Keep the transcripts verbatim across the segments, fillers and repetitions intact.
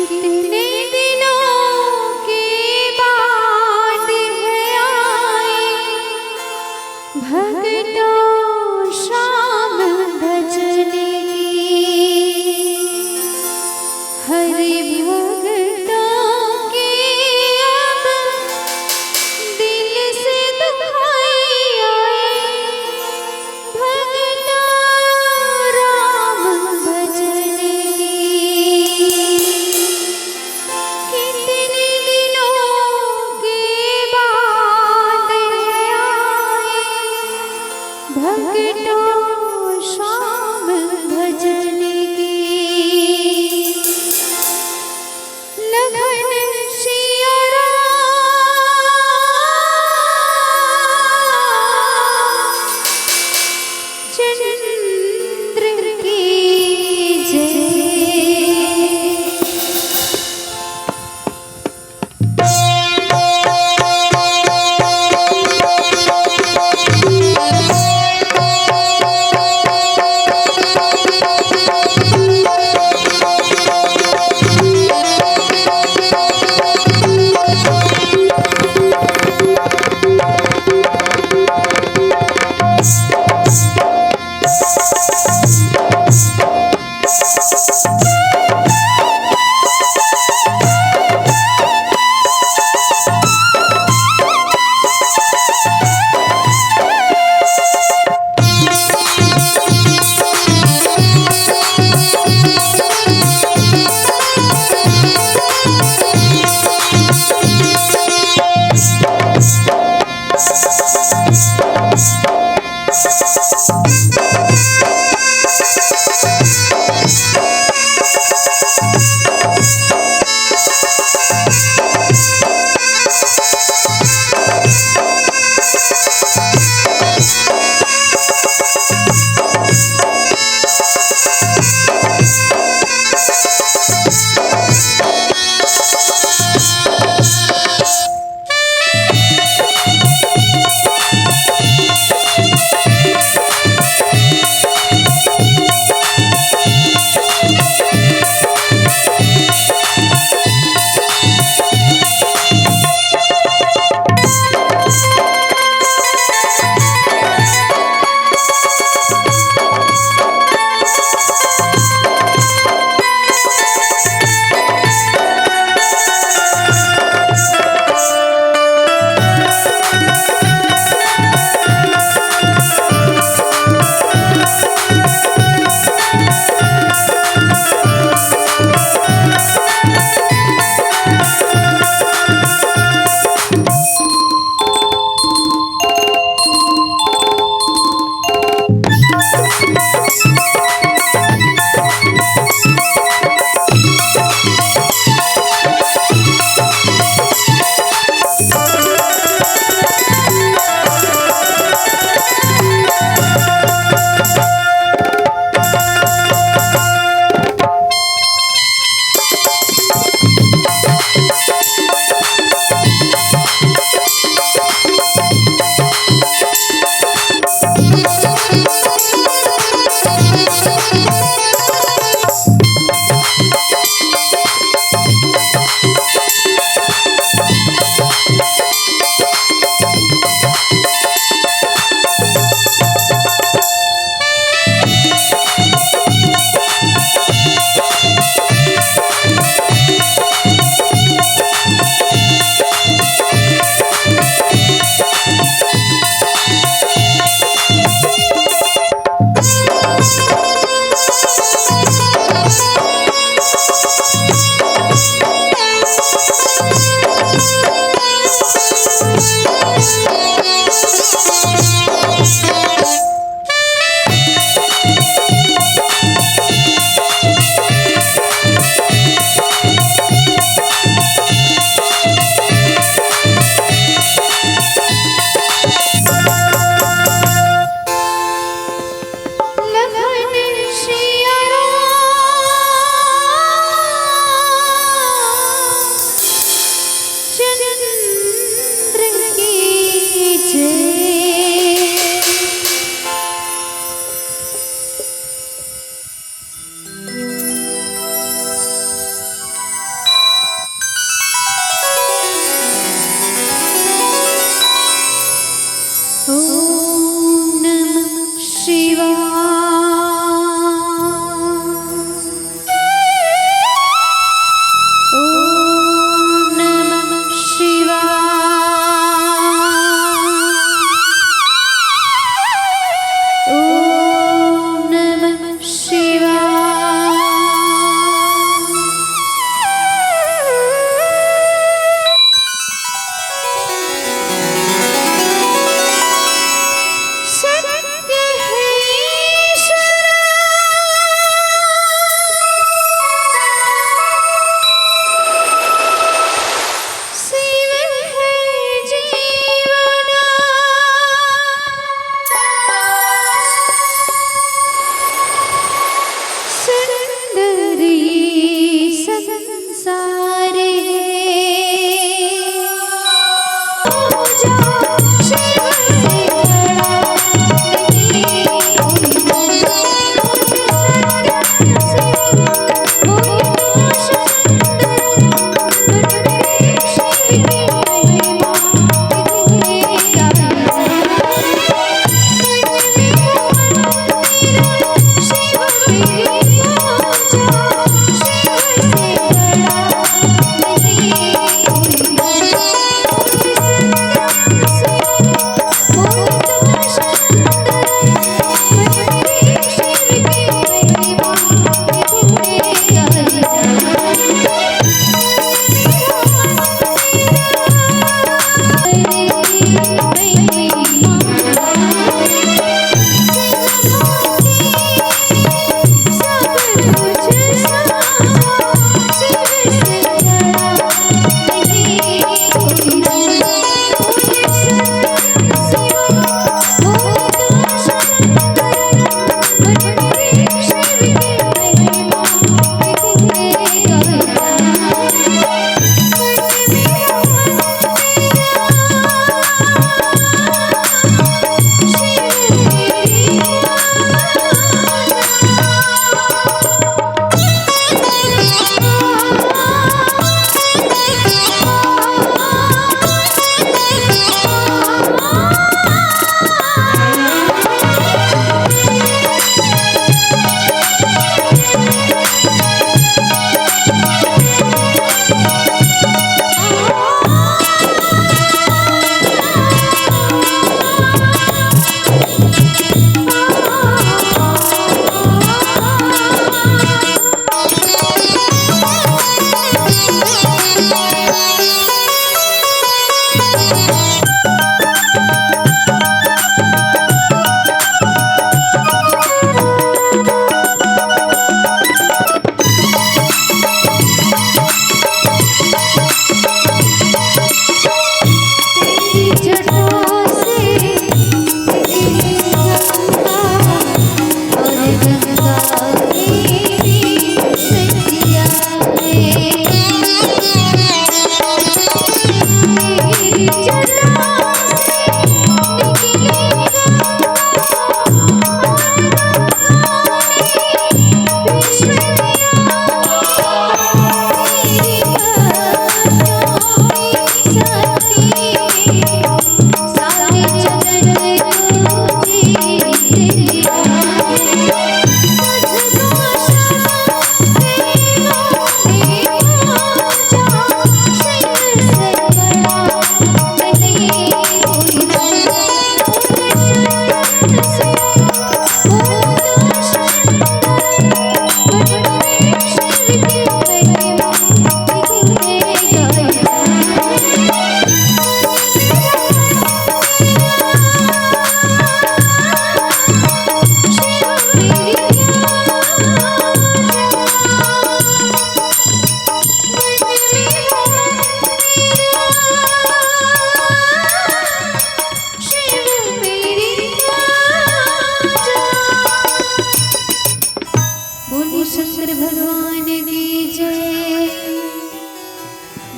कितने दिनों के बाद है आई भगतों श्याम भजन की। हरि भगतों की अब दिल से दुहाई आई भगतों राम भजन की।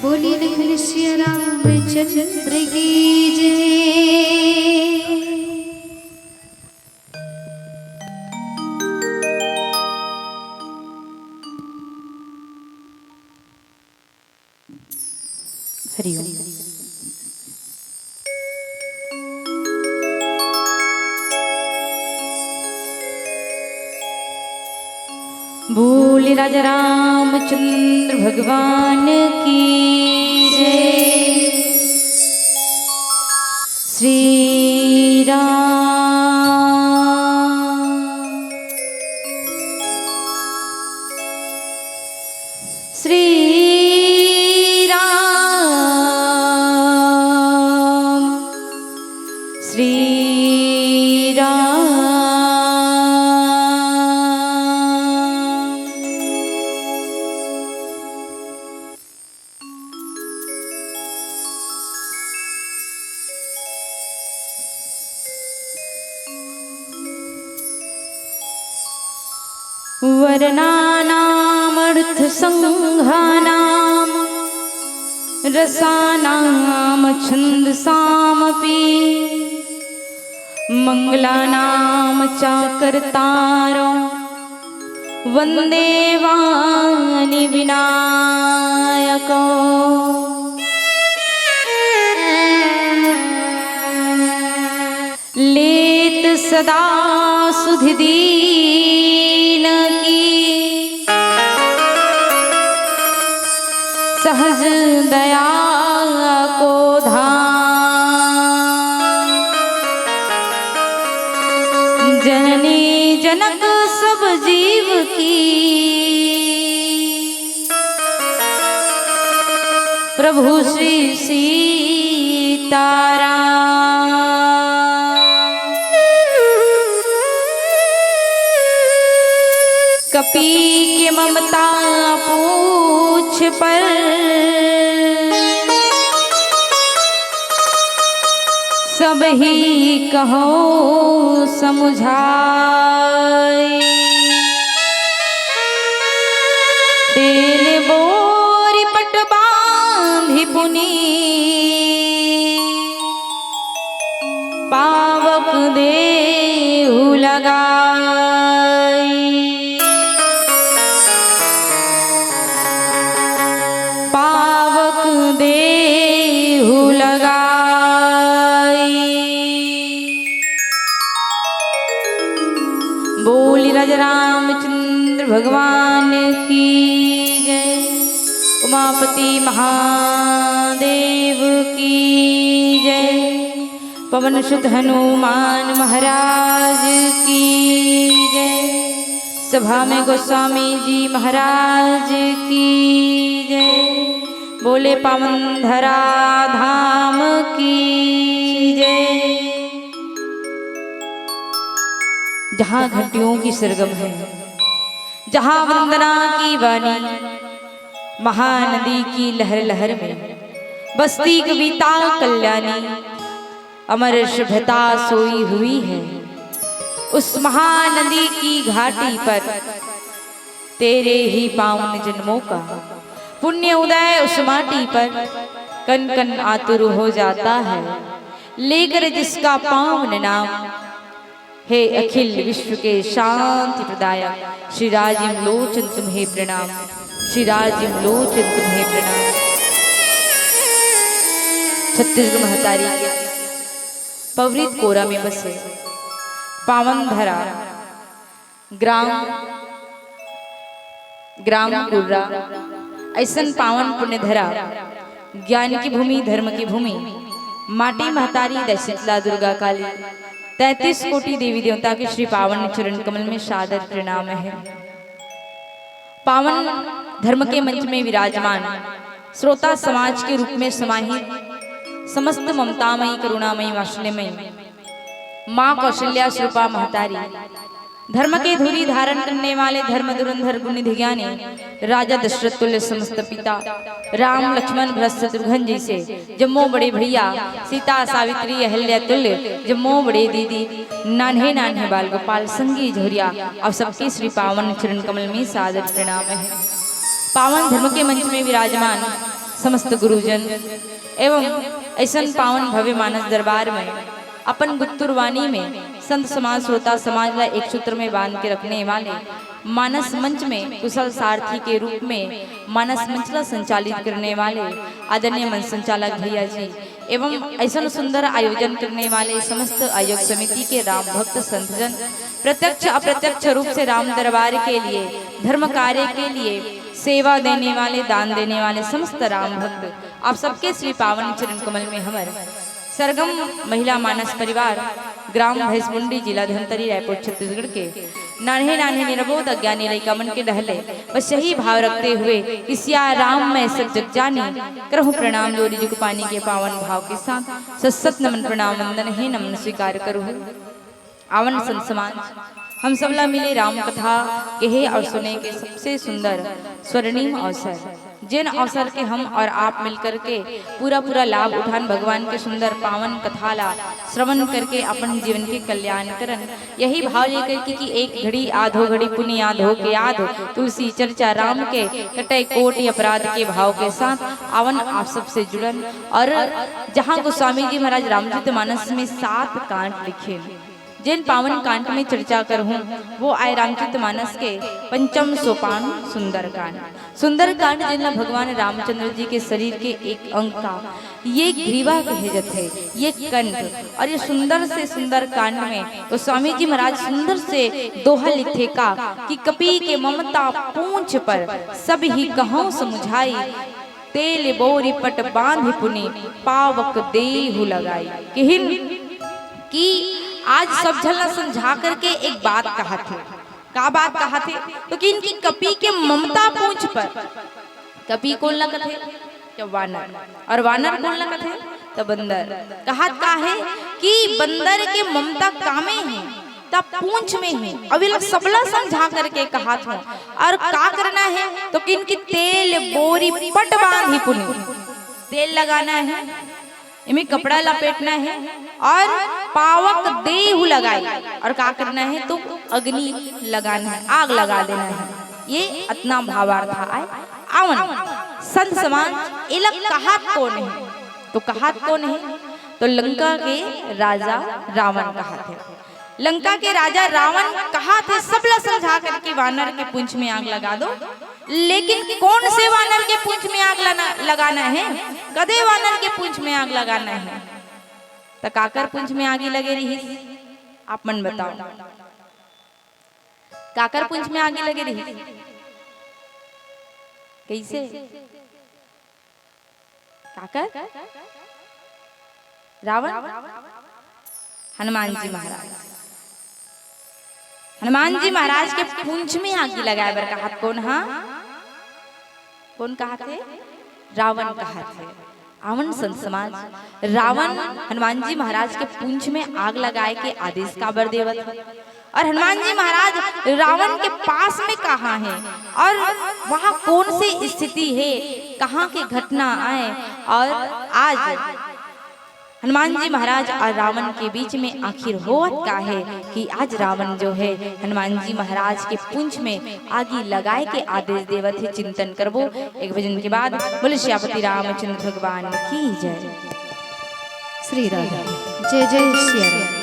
बोली लखन सिया रामचंद्र की जय। हरिओम। बोल राजा रामचंद्र भगवान की जय। श्री राम, श्री राम, श्री राम। वर्णानामर्थसङ्घानां रसानां छन्दसामपि। मङ्गलानां चाकर्तारो वन्दे वाणिविनायको। लेत सदा सुधि दीन की, सहज दया को धाम। जननी जनक सब जीव की, प्रभु श्री सीताराम। कपि के ममता पूछ पर, सब ही कहो समुझाई। तेल बोरी पट बांधि पुनि, पावक देहु लगाई। पावक देहु लगाई। बोल राजा रामचंद्र भगवान की जय। उमापति महादेव की जय। पवन सुत हनुमान महाराज की जय। सभा में गोस्वामी जी महाराज की जय। बोले पावन धरा धाम की जय। जहाँ घंटियों की सरगम है, जहाँ वंदना की वाणी, महानदी की लहर लहर में बसती कविता कल्याणी, अमर शुभता सोई हुई है। उस महानदी की घाटी पर तेरे ही पावन जन्मों का पुण्य उदय उस माटी पर कण कण आतुर हो जाता है। लेकर जिसका पावन नाम, हे अखिल विश्व के शांति प्रदायक श्री राजीव लोचन तुम्हें प्रणाम। श्री राजीव लोचन तुम्हें प्रणाम। छत्तीसगढ़ महतारी के पवित्र कोरा में बसे पावन धरा ग्राम, ग्राम कुर्रा, अइसन पावन पुण्य धरा, ज्ञान की भूमि, धर्म की भूमि, माटी महतारी दय शीतला दुर्गा काली, तैंतीस कोटि देवी देवता के श्री पावन चरण कमल में सादर प्रणाम है। पावन धर्म के मंच में विराजमान श्रोता समाज के रूप में समाहित समस्त ममतामयी, करुणामयी, वात्सल्यमयी माँ कौशल्या स्वरूपा महतारी, धर्म के धुरी धारण करने वाले धर्म धुरंधर गुणनिधि ज्ञानी राजा दशरथ तुल्य समस्त पिता, राम लक्ष्मण भरत शत्रुघ्न जइसे जम्मो बड़े भैया, सीता सावित्री अहल्या तुल्य जम्मो बड़े दीदी, नान्हे नान्हे बाल गोपाल संगी झोरिया, अउ सबके श्री पावन चरण कमल में सादर प्रणाम है। पावन धर्म के मंच में विराजमान समस्त गुरुजन एवं ऐसन पावन भव्य मानस दरबार में अपन गुत्तुर वाणी में संत समाज, श्रोता समाज ला एक सूत्र में बांध के रखने वाले, मानस मंच में कुशल सारथी के रूप में मानस मंच ला संचालित करने वाले आदरणीय मंच संचालक भैया जी एवं ऐसन सुंदर आयोजन करने वाले समस्त आयोजक समिति के राम भक्त संतजन, प्रत्यक्ष अप्रत्यक्ष रूप से राम दरबार के लिए, धर्म कार्य के लिए सेवा देने वाले, दान देने वाले समस्त राम भक्त, आप सबके श्री पावन चरण कमल में हमर सरगम महिला मानस परिवार, ग्राम भैंसमुंडी, जिला धमतरी, रायपुर, छत्तीसगढ़ के नान्हे नान्हे निरबोध अज्ञानी लइका मन के डहले बस यही भाव रखते हुए कि सिया राम मैं सब जग जानी, करहु प्रणाम जोरी जुग पानी के पावन भाव के साथ सत सत नमन प्रणाम वंदन हे नमन स्वीकार करू। आवन संत समाज, हम सबला मिले राम कथा कहे और सुने के सबसे सुंदर स्वर्णिम अवसर, जेन अवसर के हम और आप मिलकर के पूरा पूरा लाभ उठान, भगवान के सुंदर पावन कथा ला श्रवण करके अपन जीवन के कल्याण करन। यही भाव लेकर के कि एक घड़ी आधो घड़ी पुनि आधो के आध तुलसी चर्चा राम के, कटै कोटि अपराध के भाव के साथ आवन आप सबसे जुड़न। और जहाँ गोस्वामी जी महाराज रामचरित मानस में सात कांड लिखे, जेन पावन कांड में चर्चा करहूँ, वो आय रामचरित मानस के पंचम सोपान सुंदरकांड। सुंदरकांड जेन ला भगवान रामचंद्र जी के शरीर के एक अंग का ये ग्रीवा कहे जथे, ये कंठ। और ये सुंदर से सुंदर कांड में गोस्वामी जी महाराज सुंदर से दोहा लिखे का कि कपि के ममता पूंछ पर सब ही कहौं समुझाई, तेल बोरी पट बांधि पुनि पावक देहु लगाई। किहिन कि आज सब झन ला समझा करके एक बात कहा थे। का बात कहा थे? तो कि इनकी कपि के ममता पूंछ पर। कपि कोन ला कथे? तो वानर। और वानर कोन ला कथे? तो बंदर। कहा का है कि बंदर के ममता कामे है, तब पूंछ में है। अब ये लोग सबला समझा करके कहा था। और का करना है? तो कि इनकी तेल बोरी पट बांधि पुनि, तेल लगाना है, इमे कपड़ा लपेटना है और पावक देहु लगाई। और का करना है? तो अग्नि लगाना है, आग लगा देना है। ये अतना भावार्थ आय। आवन संत समाज, एला कहात कोन है? तो कहात कोन है? तो लंका के राजा रावण कहात है। लंका के राजा रावण कहात है, सबला समझा करके वानर के पूंछ में आग लगा दो। लेकिन कौन से वानर के पूंछ में आग लाना, लगाना है? कदे वानर के पूंछ में आग लगाना है? तो काकर पूंछ में आगी लगे रही? आप मन बताओ, काकर पूंछ में आगी लगे रही? कैसे? काकर? रावण? हनुमान जी महाराज। हनुमान जी महाराज के पूंछ में आगी लगाए बर कहात कोन हा? कोन कहात हे? रावण कहात हे। आवन संत समाज, रावण हनुमान जी महाराज के पूंछ में आग लगाए के आदेश काबर देवत हे? और हनुमान जी महाराज रावण के पास में कहाँ है और वहाँ कौन सी स्थिति है, कहाँ की घटना आए और आज हनुमान जी महाराज और रावण के बीच में आखिर होवत का है कि आज रावण जो है हनुमान जी महाराज के पूंछ में आगी लगाए के आदेश देवत है। चिंतन करबो एक भजन के बाद। बोले श्यापति रामचंद्र भगवान की जय। श्री राधे। जय जय सिया राम।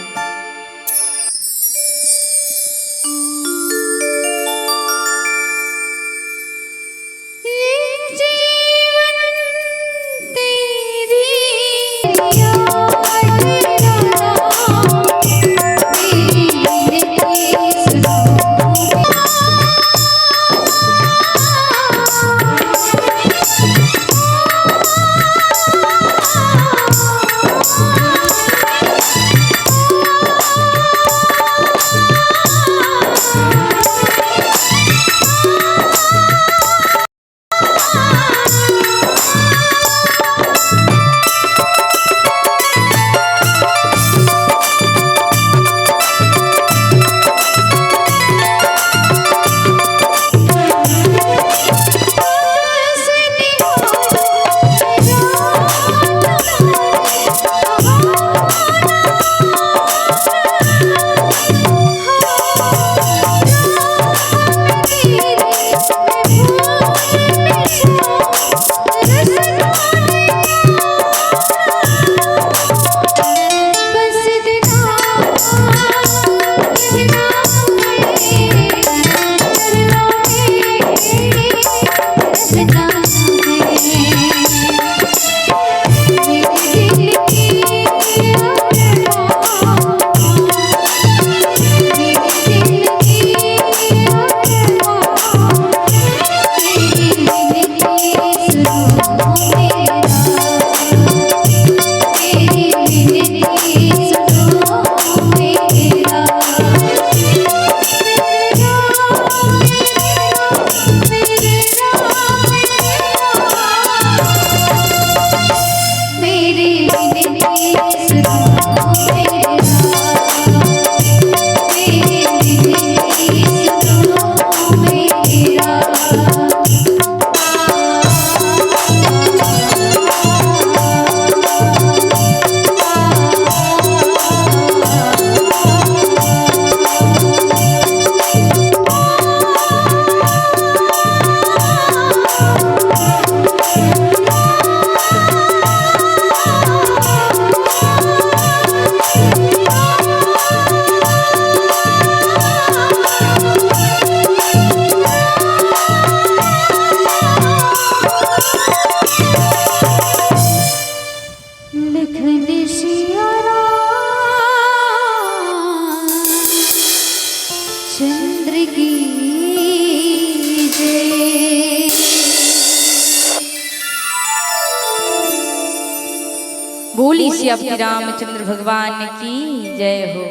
बोली सियापति रामचंद्र भगवान की जय हो।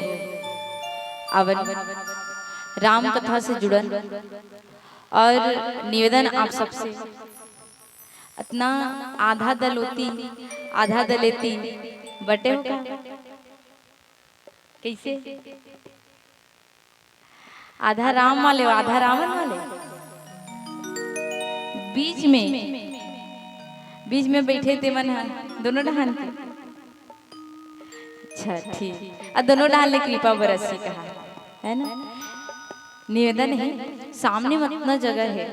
अवन राम कथा से जुड़न और निवेदन आप सबसे, अतना आधा दलोती, आधा दलेती बटे हो का? कैसे? आधा राम वाले, आधा रावण वाले। बीच में, बीच में बैठे ते मन ह, दोनों डहान के। अच्छा, ठीक। आ दोनों डहान ले कृपा बरसी कहा, है ना? निवेदन है, सामने म अतना जगह है,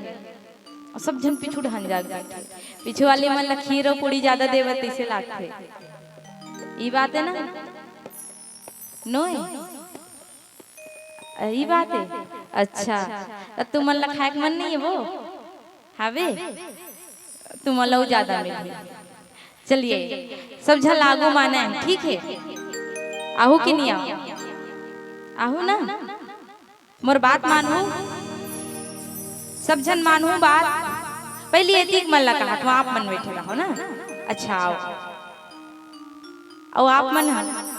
और सब झन पीछू डहान जाके बैठे। पीछू वाले मन ला खीर और पूड़ी ज्यादा देवत तैसे लागथे। ई बात है ना? नोय? अ, ई बात है। अच्छा, त तुमन ला खाए के मन नहीं है वो? हवे? तुमन ला उ ज्यादा मिलही। चलिए, सब झन लागू माने, ठीक है? आहू कि नहीं आहू? आहू ना? मोर बात मानहू? सब झन मानहू बात? पहली एतिक मन ला कहा, तो आप मन बैठे रहो ना। अच्छा, आओ। आओ, आप मन ह।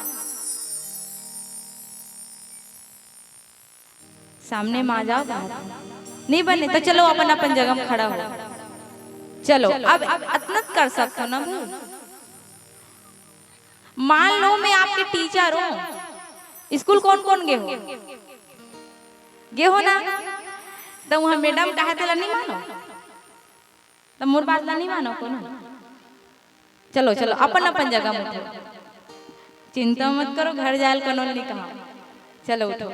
सामने म आ जाओ बाहर। नहीं बने तो चलो अपन अपन जगह में खड़ा हो। चलो, अब अतना कर सकते हो ना भाई। मान लो मैं आपके टीचर हूँ, स्कूल कौन कौन गे हो? गे हो ना? तो वहाँ मैडम कहा तेला नहीं मानो, तो मोर बात ला नहीं मानो कोनो। चलो चलो, अपन अपन जगह में उठो, चिंता मत करो, घर जायल कोनो नहीं कहा। चलो उठो।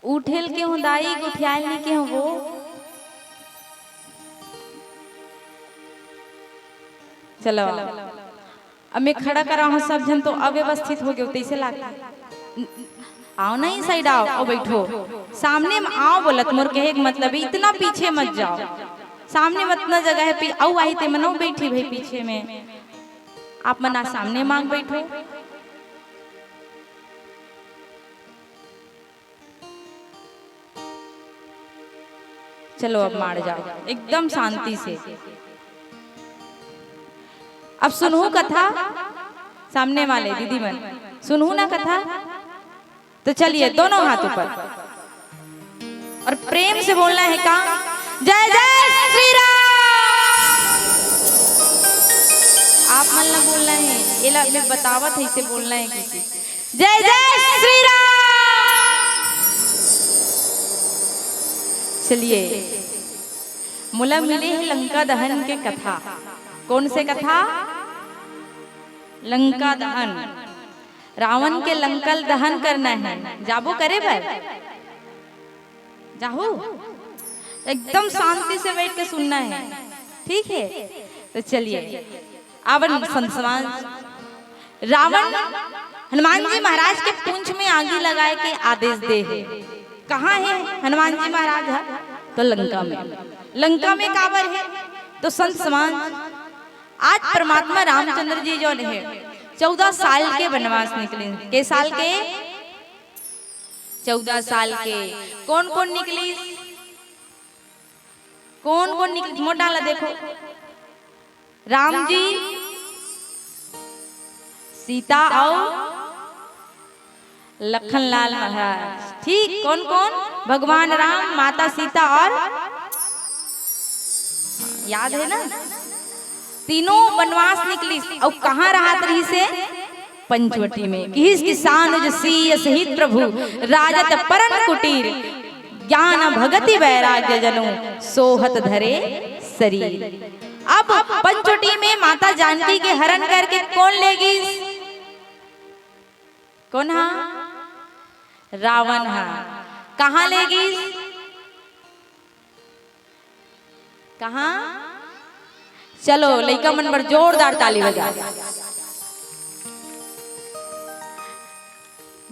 उठेल के हूँ दाई, गोठियाल नहीं के हूँ वो। चलो, अब मैं खड़ा करा हूँ, सब झन तो अव्यवस्थित हो गए, तैसे लागथे। आओ ना, इस साइड आओ, आओ बैठो। सामने में आओ बोलत, मोर कहे के मतलब है, इतना पीछे मत जाओ। सामने में अतना जगह है, पी-, आओ आई ते मनो बैठी भाई पीछे में। आप मन आ सामने मांग बैठो। चलो अब माड़ जाओ एकदम शांति से। अब सुनहू कथा, सामने वाले दीदी मन, सुनहू ना कथा। तो चलिए दोनों हाथ ऊपर और प्रेम से बोलना है का, जय जय श्री राम। आप मन ला बोलना है, एला मैं बतावत है, इसे बोलना है किसी, जय जय श्री राम। चलिए, मोला मिले है लंका दहन के कथा। कौन से कथा? लंका दहन। रावण के लंका ल दहन करना है, जाबो करे बर? जाहू? एकदम शांति से बैठ के सुनना है, ठीक है? तो चलिए, आवन संत समाज। रावण हनुमान जी महाराज के पूंछ में आगी लगाए के आदेश दे है। कहाँ है हनुमान जी महाराज? है तो लंका में। लंका में काबर है? तो संत समाज, आज परमात्मा रामचंद्र जी जो है, चौदह साल के वनवास निकले। के साल के? चौदह साल के। कौन कौन निकली? कौन कौन निकली? मोटा ला देखो, राम जी, सीता और लखन लाल महाराज। ठीक, कौन कौन? भगवान राम, माता सीता और, याद है ना, तीनों वनवास निकली। और कहाँ रहत रहिसे? पंचवटी में। किहिस कि सानुज सीय सहित प्रभु राजत परन कुटीर, ज्ञान भगति वैराग्य जनु सोहत धरे शरीर। अब पंचवटी में माता जानकी के हरण करके कौन ले गिस? कौन हा? रावण हा। कहाँ ले गिस? कहाँ? चलो, लइका मन बर जोरदार ताली बजा।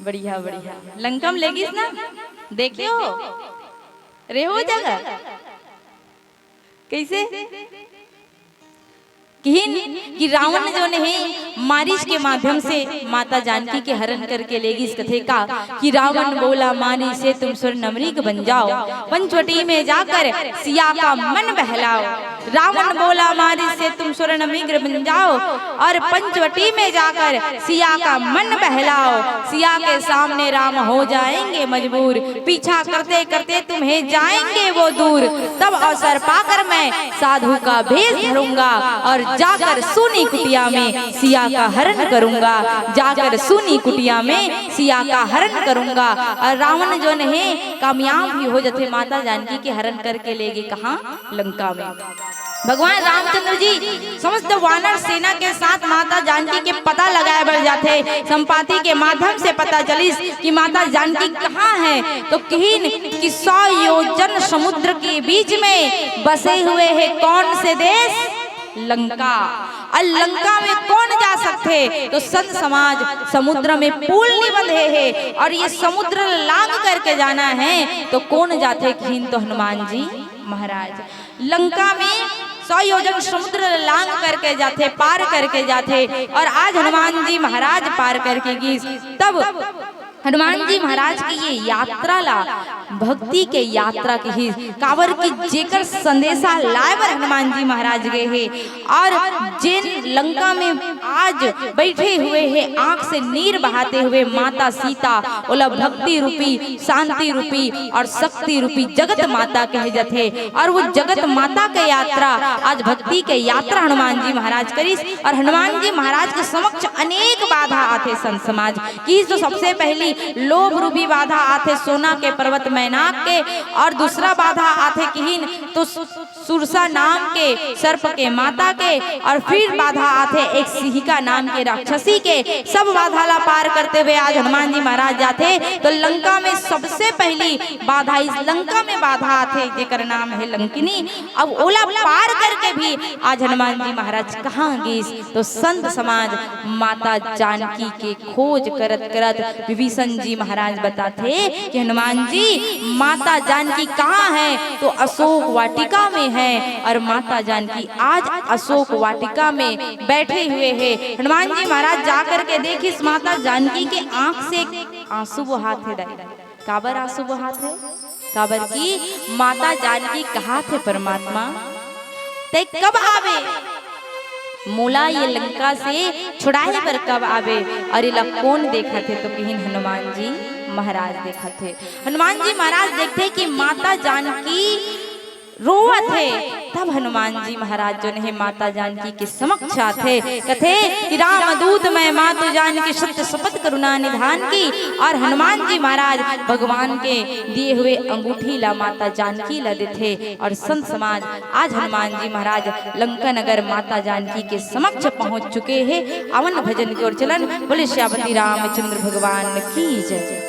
बढ़िया, बढ़िया। लंका में ले गिस ना? देखे हो? रेहो जगह? कैसे? किहिन कि रावण जोन हे मारीच के माध्यम से माता जानकी के हरण करके ले गिस। कथे का कि रावण बोला मारीच से तुम स्वर्ण मृग बन जाओ, पंचवटी में जाकर सिया का मन बहलाओ। रावण बोला मारीच से तुम स्वर्ण मृग बन जाओ और पंचवटी में जाकर सिया का मन बहलाओ। सिया के सामने राम हो जाएंगे मजबूर, पीछा करते करते तुम्हें जाएंगे वो दूर। तब अवसर पाकर मैं साधु का भेष धरूंगा और जाकर सूनी कुटिया में सिया का हरण करूंगा, जाकर सूनी कुटिया में सिया का हरण करूंगा। और रावण जोन हे कामयाब भी हो जाथे, माता जानकी के हरण करके ले गे कहाँ? लंका में। भगवान रामचंद्र जी समस्त वानर सेना के साथ माता जानकी के पता लगाए बर जाथे, संपाति के माध्यम से पता चलिस कि माता जानकी कहाँ हे। तो किहिन कि सौ योजन समुद्र के बीच में बसे हुए हे कौन से देश? लंका। और लंका में कौन जा सकथे? तो संत समाज, समुद्र में पुल नहीं बंधे हे और ये समुद्र लांघ करके जाना हे, तो कौन जाथे? किहिन तो हनुमान जी महाराज। लंका में सौ योजन समुद्र लांघ करके जाथे, पार करके जाथे, और आज हनुमान जी महाराज पार करके गिस। तब हनुमान जी महाराज की ये यात्रा ला भक्ति के यात्रा किहिस, काबर कि जेकर संदेशा लाए बर हनुमान जी महाराज गे हे, और जेन लंका में आज बैठे हुए हे, आंख से नीर बहाते हुए माता सीता, ओला भक्ति रूपी, शांति रूपी और शक्ति रूपी जगत माता कहे जाथे। और वो जगत माता के यात्रा, आज भक्ति के यात्रा हनुमान जी महाराज करिस। और हनुमान जी महाराज के समक्ष अनेक बाधा आथे संत समाज की। तो सबसे पहली लोभ रूपी बाधा आथे सोना के पर्वत मैनाक के, और दूसरा बाधा आथे किहिन तो सुरसा नाम के सर्प के माता के, और फिर बाधा आथे एक सिहिका नाम के राक्षसी के। सब बाधा ला पार करते हुए आज हनुमान जी महाराज जाथे। तो लंका में सबसे पहली बाधा, इस लंका में बाधा आथे जेकर नाम हे लंकिनी। अब ओला पार करके भी आज हनुमान जी महाराज कहाँ गिस? तो संत समाज माता जानकी के खोज करत करत विभीषण जी महाराज बताथे कि हनुमान जी, माता जानकी कहाँ हे? तो अशोक वाटिका में हे। और माता जानकी आज अशोक वाटिका में बैठे हुए हे। हनुमान जी महाराज जा करके देखिस माता जानकी के आंख से आंसू बहाथे दाई। काबर आंसू बहाथे? काबर कि माता जानकी कहाथे, परमात्मा, तैं कब आबे? मोला ये लंका से छुड़ाए बर कब आबे? और एला कौन देखत हे? तो किहिन हनुमान जी महाराज देखत हे। हनुमान जी महाराज देखथे कि माता जानकी रोवत हे। तब हनुमान जी महाराज जोन हे माता जानकी के समक्ष आथे, कथे कि राम दूत मैं मातु जानकी सत्य शपथ करुणा निधान की। और हनुमान जी महाराज भगवान के दिए हुए अंगूठी ला माता जानकी ला देथे। और संत समाज आज हनुमान जी महाराज लंका नगर माता जानकी के समक्ष पहुंच चुके हे। आवन भजन की ओर चलन। बोले सियापति रामचंद्र भगवान की जय।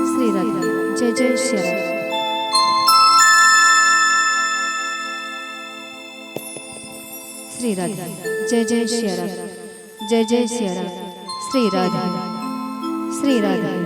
श्री राधे। जय जय सिया राम। श्री राधे। जय जय सिया राम। जय जय सिया राम। श्री राधे। श्री राधे।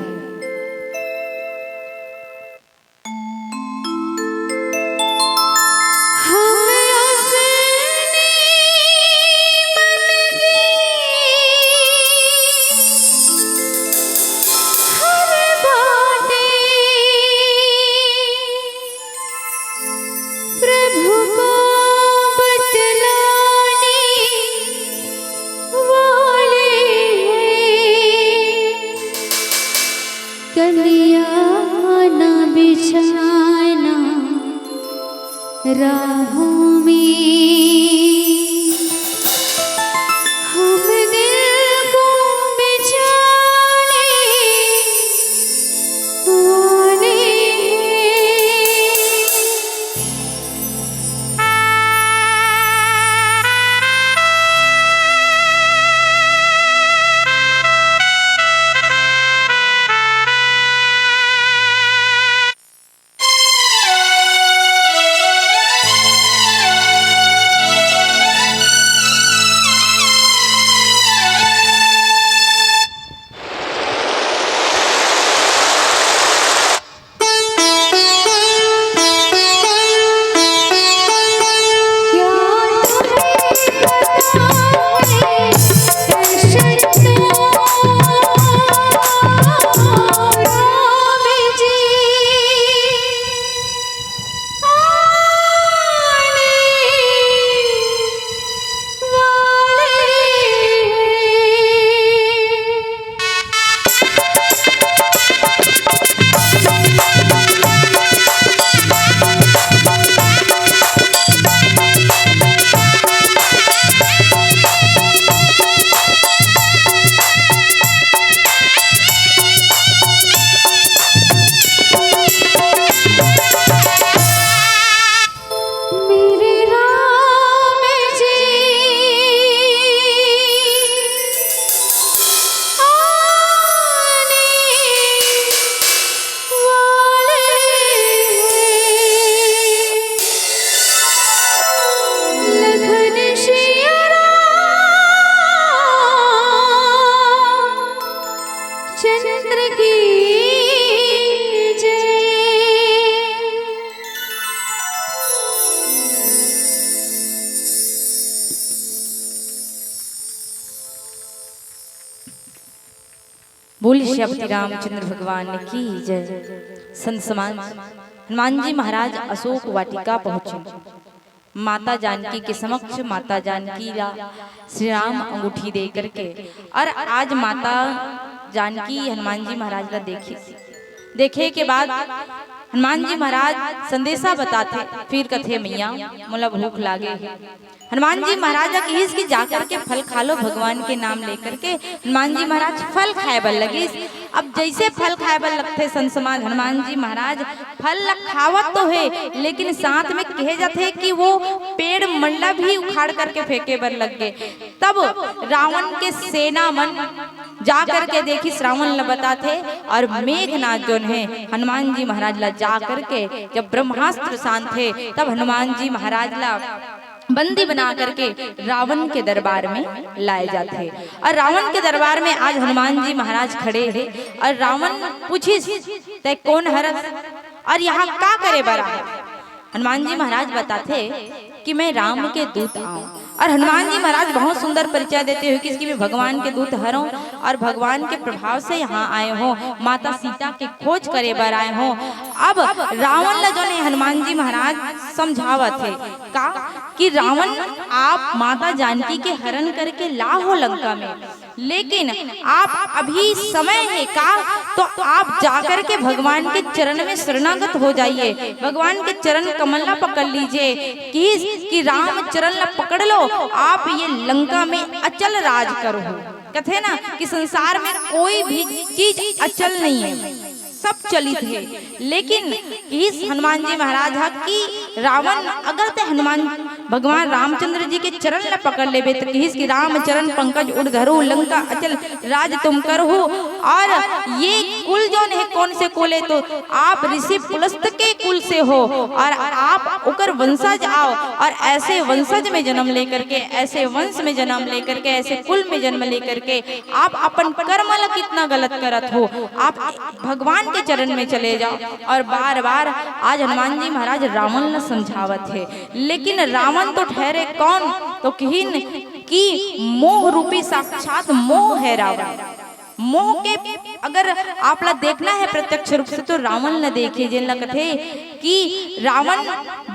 बोल श्री रामचंद्र भगवान की जय। संत समाज, हनुमान जी महाराज अशोक वाटिका पहुंचे। माता जानकी के समक्ष माता जानकी ला श्री राम अंगूठी दे करके, और आज माता जानकी हनुमान जी महाराज ला देखी। देखे के बाद हनुमान जी महाराज संदेशा बताथे, फिर कथे, "मैया, मोला भूख लागे हे।" हनुमान जी महाराज ला कहिस कि जाकर के फल खा लो, भगवान के नाम लेकर के। हनुमान जी महाराज फल खाए बर लगिस। अब जैसे फल खाए बर लगथे संत समाज, हनुमान जी महाराज फल ला खावत तो हे, लेकिन साथ में कहे जाथे कि वो पेड़ मन ला भी उखाड़ करके फेंके बर लग गे। तब रावण के सेना मन जा करके देखिस, रावण ला बताथे, और मेघनाथ जोन हे हनुमान जी महाराज ला जा करके, जब ब्रह्मास्त्र शांत हे, तब हनुमान जी महाराज ला बंदी बना करके रावण के दरबार में लाए जाथे। और रावण के दरबार में आज हनुमान जी महाराज खड़े हे, और रावण पूछिस, "तै कोन हरस और यहाँ का करे बर आए?" हनुमान जी महाराज बताथे कि मैं राम के दूत आऊं। और हनुमान जी महाराज बहुत सुंदर परिचय देते हुए किहिस कि मैं भगवान के दूत हरौं और भगवान के प्रभाव से यहाँ आए हों, माता सीता के खोज करे बर आए हों। अब रावण ला जोन हे हनुमान जी महाराज समझावत हे का कि रावण, आप माता जानकी के हरण करके ला हो लंका में, लेकिन आप अभी समय हे का, तो आप जाकर के भगवान के चरण में शरणागत हो जाइए, भगवान के चरण कमल ला पकड़ लीजिए। किहिस कि राम चरण ला पकड़ लो, आप ये लंका में अचल राज करो। कथे ना कि संसार में कोई भी चीज अचल नहीं है, सब चलित हे। लेकिन किहिस हनुमान जी महाराज ह कि रावण, अगर तै हनुमान भगवान रामचंद्र जी के चरण ला पकड़ लेबे, तो किहिस कि "राम चरण पंकज उर धरो, लंका अचल राज तुम करहु।" और ये कुल जोन हे, कौन से कुल हे, तो आप ऋषि पुलस्त के कुल से हो और आप ओकर वंशज आव, और ऐसे वंशज में जन्म लेकर के, ऐसे वंश में जन्म लेकर के, ऐसे कुल में जन्म लेकर के आप अपन कर्म ला कितना गलत करत हो। आप भगवान के चरण में चले जाओ। और बार बार आज हनुमान जी महाराज रावण ला समझावत हे, लेकिन रावण तो ठहरे कौन, तो किहिन कि मोह रूपी साक्षात मोह है रावण। मोह के अगर आप ला देखना है प्रत्यक्ष रूप से, तो रावण ला देखिए, जेन ला कथे कि रावण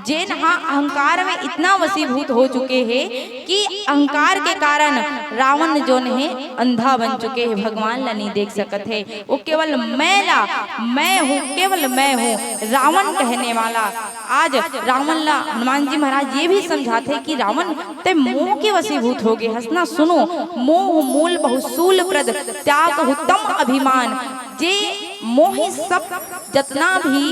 जेन हा अहंकार में इतना वशीभूत हो चुके हे कि अहंकार के कारण रावण जोन हे अंधा बन चुके हे, भगवान ला नहीं देख सकत हे। वो केवल मैं ला, मैं हूँ, केवल मैं हूँ, रावण कहने वाला। आज रावण ला हनुमान जी महाराज ये भी समझाथे कि रावण, तै मोह के वशीभूत हो गे हस ना। सुनो, मोह मूल बहुशूल प्रद, त्याग हुतम अभिमान। जे मोह सब जतना भी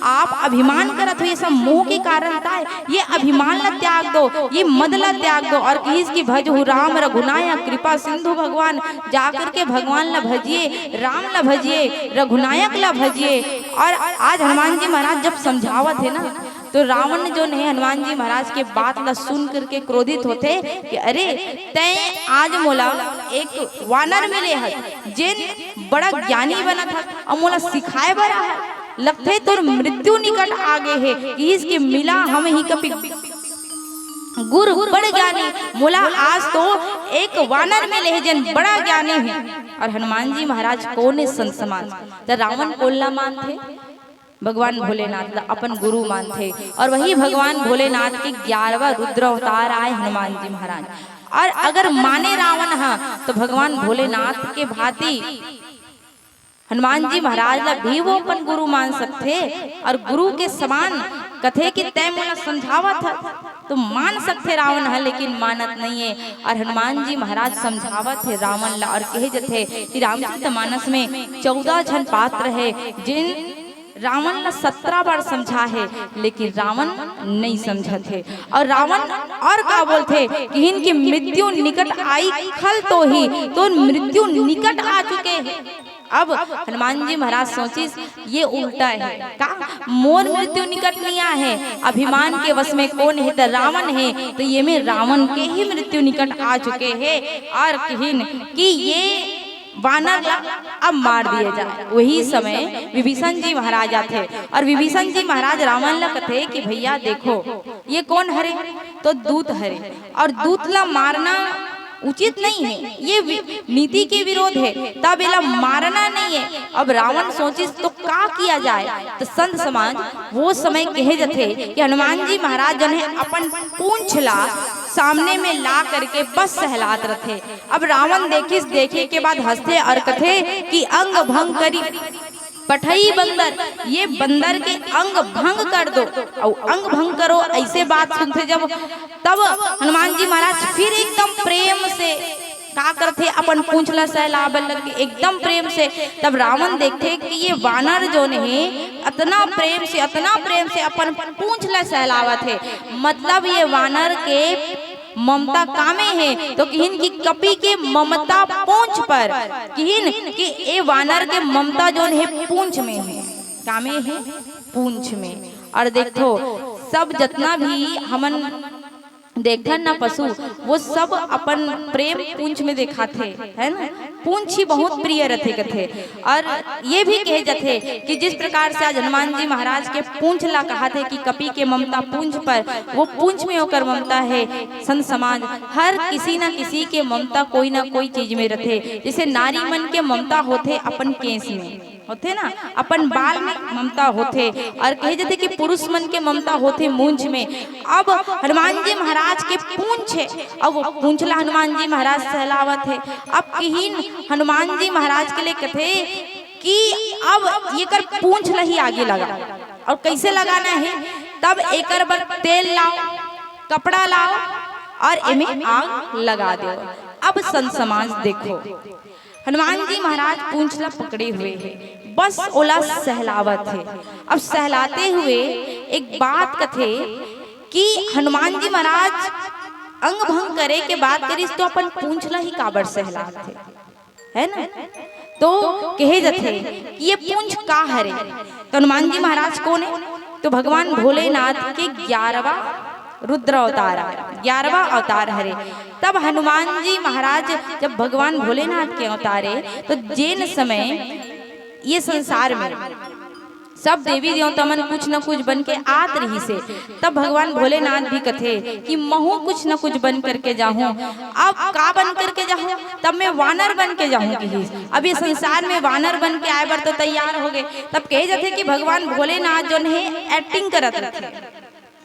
आप अभिमान करत हो, ये सब मोह के कारण ताय। ये अभिमान ला त्याग दो, ये मद ला त्याग दो। और किहिस कि "भजहु राम रघुनायक कृपा सिंधु भगवान", जाकर के भगवान ला भजिए, राम ला भजिए, रघुनायक ला भजिए। और आज हनुमान जी महाराज जब समझावत हे ना, तो रावण जोन हे हनुमान जी महाराज के बात ला सुन करके क्रोधित होथे कि "अरे, तैं आज मोला एक वानर मिले हस, जेन बड़ा ज्ञानी बनत हस, अउ मोला सिखाए बर आहे। लगथे तोर मृत्यु निकट आ गे हे।" किहिस कि "मिला हमहि कपि गुर बड़ ज्ञानी, मोला आज तो एक वानर मिले हे, जेन बड़ा ज्ञानी हे।" और हनुमान जी महाराज कोन हे संत समाज? त रावण कोन ला मानथे? भगवान भोलेनाथ ला अपन गुरु मानथे, और वही भगवान भोलेनाथ के ग्यारहवाँ रुद्र अवतार आए हनुमान जी महाराज। और अगर माने रावण हा, तो भगवान भोलेनाथ के भांति हनुमान जी महाराज ला भी वो अपन गुरु मान सकथे, और गुरु के समान कथे कि "तैं मोला समझावत ह", तो मान सकथे रावण ह, लेकिन मानत नहीं है। और हनुमान जी महाराज समझावत हे रावण ला, और कहे जथे कि रामचरित मानस में चौदह झन पात्र है, जिन रावण ला सत्रह बार समझा हे, लेकिन रावण नहीं समझत हे। और रावण और का बोलथे कि "इनकी मृत्यु निकट आई खल तो ही", तो मृत्यु निकट आ चुके हे। अब हनुमान जी महाराज सोचिस, "ये उल्टा है का? मोर मृत्यु निकट नहीं आ है, अभिमान के वश में कोन हे, त रावण हे, तो ये में रावण के ही मृत्यु निकट आ चुके हे।" और किहिन कि ये वानर ला अब मार दिए जाए। वही समय विभीषण जी महाराज आथे और विभीषण जी महाराज रावण ला कथे कि "भैया देखो, ये कोन हरे?" तो दूत हरे, और दूत ला मारना उचित नहीं है, ये वि-, नीति के विरोध है, तब एला मारना नहीं है। अब रावण सोचिस तो का किया जाए? तो संत समाज वो समय कहे जथे कि हनुमान जी महाराज जन है अपन पूंछ ला सामने में ला करके बस सहलात रथे। अब रावण देखिस, देखे के बाद हंसथे और कथे कि अंग भंग करी पठई बंदर, ये बंदर के अंग भंग कर दो। और अंग भंग करो, ऐसे बात सुनथे जब, तब हनुमान जी महाराज फिर एकदम प्रेम से का करथे, अपन पूंछ ला सहलावे लगे एकदम प्रेम से। तब रावण देखथे कि ये वानर जोन हे, अतना प्रेम से, अतना प्रेम से अपन पूंछ ला सहलावत हे, मतलब ये वानर के ममता कामे हे। तो किहिन कि कपि के ममता पूंछ पर, किहिन कि ए वानर के ममता जोन हे पूंछ में हे, कामे हे पूंछ में। और देखो, सब जतना भी हमन देखथन ना पशु, वो सब अपन प्रेम पूंछ में देखाथे, है ना? पूंछ ही बहुत प्रिय रथे कथे। और ये भी कहे जाथे कि जिस प्रकार से आज हनुमान जी महाराज के पूंछ ला कहाथे कि कपि के ममता पूंछ पर, वो पूंछ में ओकर ममता है। संत समाज, हर किसी ना किसी के ममता कोई ना कोई चीज में रथे। जैसे नारी मन के ममता होथे अपन केस में, होथे ना, अपन बाल में ममता होथे। और कहे जाथे कि पुरुष मन के ममता होथे मूंछ में। अब हनुमान जी महाराज के पूंछ है, अब वो पूंछ ला हनुमान जी महाराज सहलावत है। अब किहिन हनुमान जी महाराज के लिए कथे कि अब एकर पूंछ ला ही आगे लगा, और कैसे लगाना है? तब एकर बर तेल लाओ, कपड़ा लाओ और एमे आग लगा दो। अब संत समाज देखो, हनुमान जी महाराज पूंछ ला पकड़े हुए हे, बस ओला सहलावत हे। अब सहलाते हुए एक बात कथे कि हनुमान जी महाराज अंग भंग करे के बात करिस, तो अपन पूंछ ला ही काबर सहलात हे, है ना? तो कहे जथे कि ये पूंछ का हरे? तो हनुमान जी महाराज कौन है? तो भगवान भोलेनाथ के ग्यारहवा रुद्र अवतार, ग्यारहवा अवतार हरे। तब हनुमान जी महाराज जब भगवान भोलेनाथ के अवतारे, तो जेन समय ये संसार में सब देवी देवता मन कुछ न कुछ बन के आत रहिसे, तब भगवान भोलेनाथ भी कथे कि महू कुछ न कुछ बन करके जाहूं। अब का बन करके जाहूं? तब मैं वानर बन के जाहूं किहिस। अब ये संसार में वानर बन के आए बर तो तैयार हो गए। तब कहे जाथे कि भगवान भोलेनाथ जोन हे, एक्टिंग करत रथे,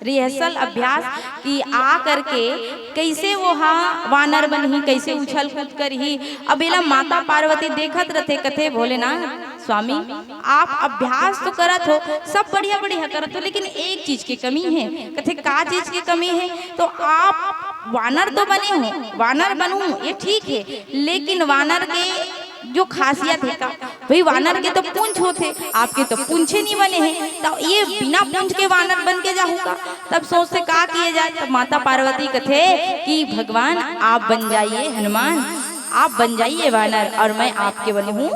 रिहर्सल, अभ्यास कि आ करके कैसे वो हा वानर बनही, कैसे उछल कूद करही। अब एला माता पार्वती देखत रथे, कथे, "भोलेनाथ स्वामी, आप अभ्यास तो करत हो, सब बढ़िया बढ़िया करत हो, लेकिन एक चीज के कमी है।" कथे, "का चीज के कमी है?" "तो आप वानर तो बने हो, वानर बनू, ये ठीक है, लेकिन वानर के जो खासियत है का, भाई, वानर के तो पूंछ होथे, आपके तो पूंछे नहीं बने हैं, तो ये बिना पूंछ के वानर बन के जाहूं का?" तब सोचथे का किए जाए, तब माता पार्वती कथे कि भगवान आप बन जाइए हनुमान, आप बन जाइए वानर और मैं आपके बनहूं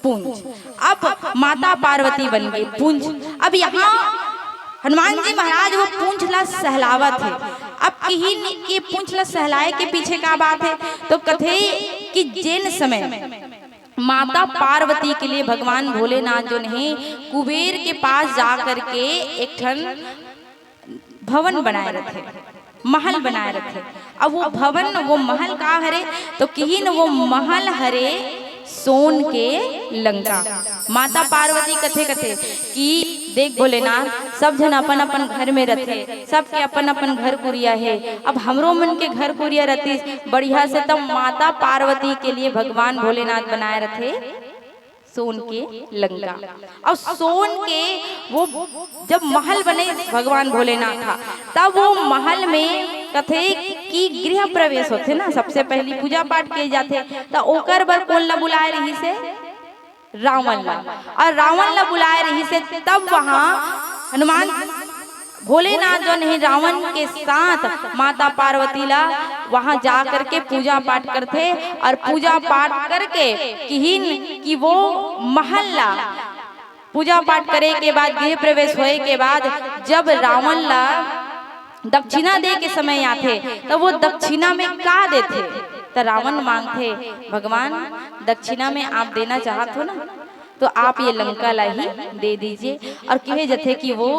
पूंछ। अब माता पार्वती बन गई पूंछ। अब यहाँ हनुमान जी महाराज वो पूंछ ला सहलावत हे। अब किहिन के पूंछ ला सहलाए के पीछे का बात है, तो कथे कि जेन समय माता पार्वती के लिए भगवान भोलेनाथ जोन हे कुबेर के पास जा करके एक ठन भवन बनाए रथे, महल बनाए रथे। अब वो भवन, वो महल का हरे, तो किहिन वो महल हरे सोन के लंका। माता पार्वती कथे, कथे कि देख भोलेनाथ, सब झन अपन अपन घर में रथे, सबके अपन अपन घर कुरिया हे। अब हमरो मन के घर कुरिया रतिस बढ़िया से, तब माता पार्वती के लिए भगवान भोलेनाथ बनाए रथे सोन के लंका। और सोन के वो जब महल बने भगवान भोलेनाथ का, तब वो महल में कथे कि गृह प्रवेश होथे ना, सबसे पहली पूजा पाठ किए जाथे, त ओकर बर कोन ला बुलाए रहिसे? रावण ला। और रावण ला बुलाए रहिसे, तब वहाँ हनुमान भोलेनाथ जोन हे रावण के साथ माता पार्वती ला वहां जा करके पूजा पाठ करथे और पूजा पाठ करके किहिन कि वो महल ला पूजा पाठ करे के बाद, गृह प्रवेश होए के बाद जब रावण ला दक्षिणा दे के समय आथे, त वो दक्षिणा में का देथे? त रावण मांगथे, "भगवान, दक्षिणा में आप देना चाहत हो ना, तो आप ये लंका ला ही दे दीजिए।" और कहे जथे कि वो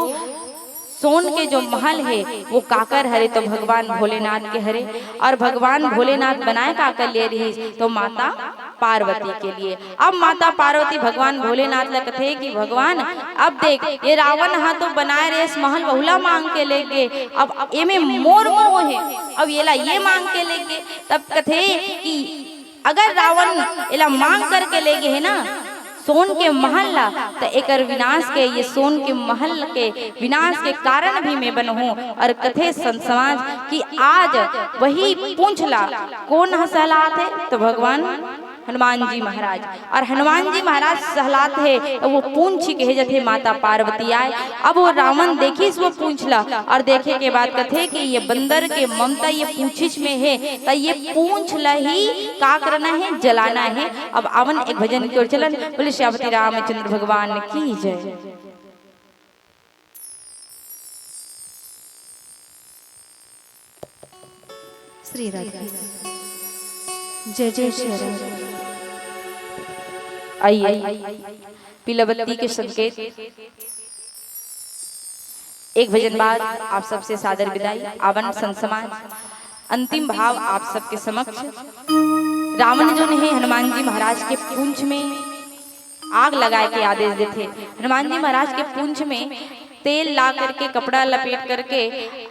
सोन के जो महल हे, वो काकर हरे? तो भगवान भोलेनाथ के हरे। और भगवान भोलेनाथ बनाए काकर लिए रहिस? तो माता पार्वती के लिए। अब माता पार्वती भगवान भोलेनाथ ला कथे कि भगवान, अब देख, ये रावण हा तो बनाए रहिस महल, वहू ला मांग के ले गे, अब एमे मोर मोह हे, अब येला ये मांग के ले गे। तब कथे कि अगर रावण एला मांग करके ले गे हे ना, सोन के महल ला, त एकर विनाश के, ये सोन के महल के विनाश के कारण भी मैं बनहूं। और कथे संत समाज कि आज वही पूंछ ला कोन ह सहलात हे? तो भगवान हनुमान जी महाराज। और हनुमान जी महाराज सहलात हे, तो वो पूंछ ही कहे जथे माता पार्वती आय। अब वो रावण देखिस वो पूंछ ला, और देखे के बाद कथे कि ये बंदर के ममता ये पूंछिच में हे, त ये पूंछ ला ही का करना हे? जलाना हे। अब आवन एक भजन की ओर चलन। बोले श्यामपति रामचंद्र भगवान की जय। श्री राधे। जय जय श्री राधे। आइए, पीला बत्ती के संकेत। एक भजन बाद आप सबसे सादर विदाई। आवन संत समाज, अंतिम भाव आप सबके समक्ष। रावण जो हे हनुमान जी महाराज के पूंछ में आग लगाए के आदेश देथे। हनुमान जी महाराज के पूंछ में तेल ला करके, कपड़ा लपेट करके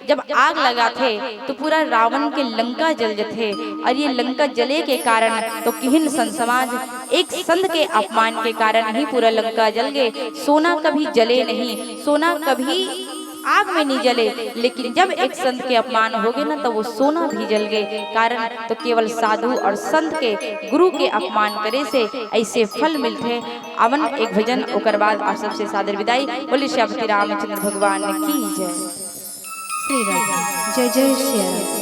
जब आग लगाथे, तो पूरा रावण के लंका जल जथे। और ये लंका जले के कारण तो किहिन संत समाज, एक संत के अपमान के कारण ही पूरा लंका जल गे। सोना कभी जले नहीं, सोना कभी आग में नहीं जले, लेकिन जब एक संत के अपमान हो गे ना, तो वो सोना भी जल गे। कारण तो केवल साधु और संत के, गुरु के अपमान करे से ऐसे फल मिलथे। आवन एक भजन, ओकर बाद आप सबसे सादर विदाई। बोले श्यामपति रामचंद्र भगवान की जय। श्री राधे। जय जय श्री राधे।